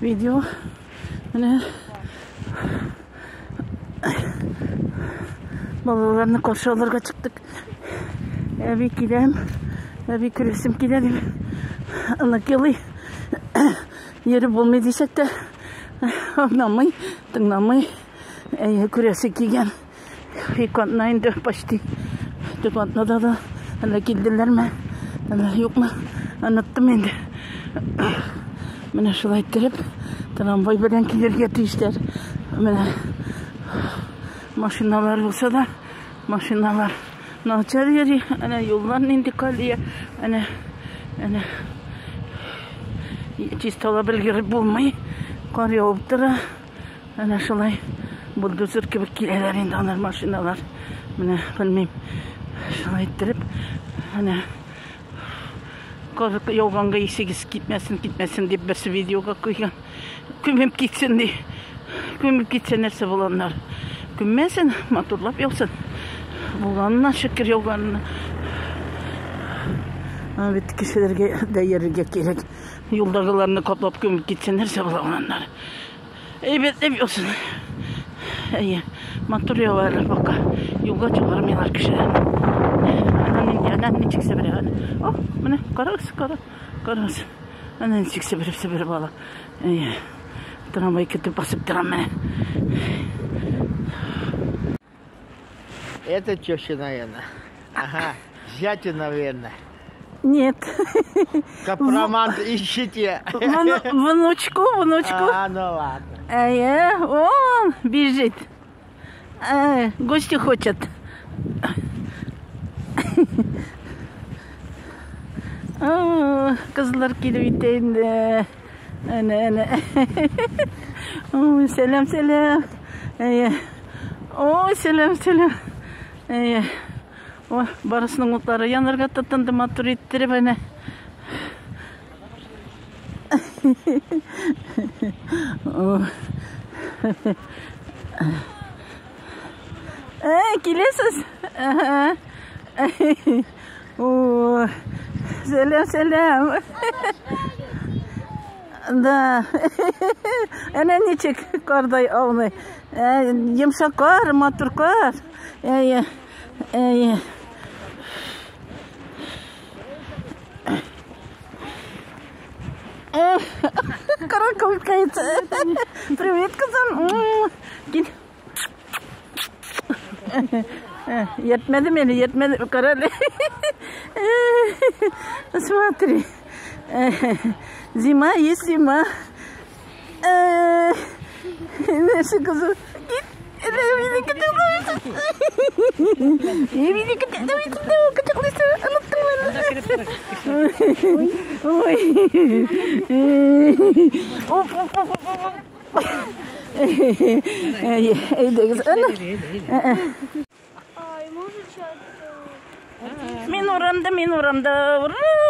Видео. Менә балаларны каршы алырга чыктык. Әби киләм, әби күрәсем килә дип. Онык елый. Йөреп булмый дисәк тә, аңламый, тыңламый. Әйе, күрәсе килгән. Ике атна инде почти. Дүрт атнада да әллә килделәрме, әллә юкмы, оныттым инде. Менә шулай иттереп, трамвай белән килергә тиешләр. Менә машиналар булса да, машиналар начар йөри. Әнә юллар нинди колея. Әнә, әнә чисталап өлгереп булмый. Кар явып тора. Әнә шулай бульдозер кебек киләләр инде алар машиналар. Менә белмим. Шулай иттереп, әнә кар яуганга исегез китмәсен, китмәсен дип берсе видеога куйган. Күмеп китсен ди. Күмеп китсә нәрсә була аннары? Күммәсен, матурлап яусын. Булганына шөкер яуганына. Ана бит кешеләргә дә йөрергә кирәк. Юлдагыларны каплап күмеп китсә нәрсә була аннары? Әйбәтләп яусын. Әйе, матур ява әле пока. Юлга чыгармыйлар кешеләрне. Әнә нинди, әнә ничек себерә. О, менә карагыз, кара, карагыз. Әнә ничек себереп себереп ала. Әйе. Трамвай көтеп басып торам менә. Это теща, наверное. Ага, зятя, наверное. Нет. Компромат ищите. Внучку, внучку. А, ну ладно. Әйе, он бежит. Гости хочет. Кызлар килеп җитә инде. Әнә, әнә. Ой, сәлам, сәлам. Әйе. Ой, сәлам, сәлам. Әйе. Ой, барысының утлары янырга тотынды, матур иттереп әнә. Киләсез? О, сәлам, сәлам. Да. Әнә ничек кардай ауный. Йомшак кар, матур кар. Әйе, әйе. Коробка улькается. Привет, кызым. Кил. Йөртмәде мине, йөртмәде. Кара әле. Смотри. Зима есть зима. Нәрсә, кызым? Кит. Мине кочаклыйсың. Мине кочаклыйсың. Оныттың мине. Ой. Оп, оп, оп, оп, оп. Әйдәгез. Әнә. Мин урамда, мин урамда. Ура!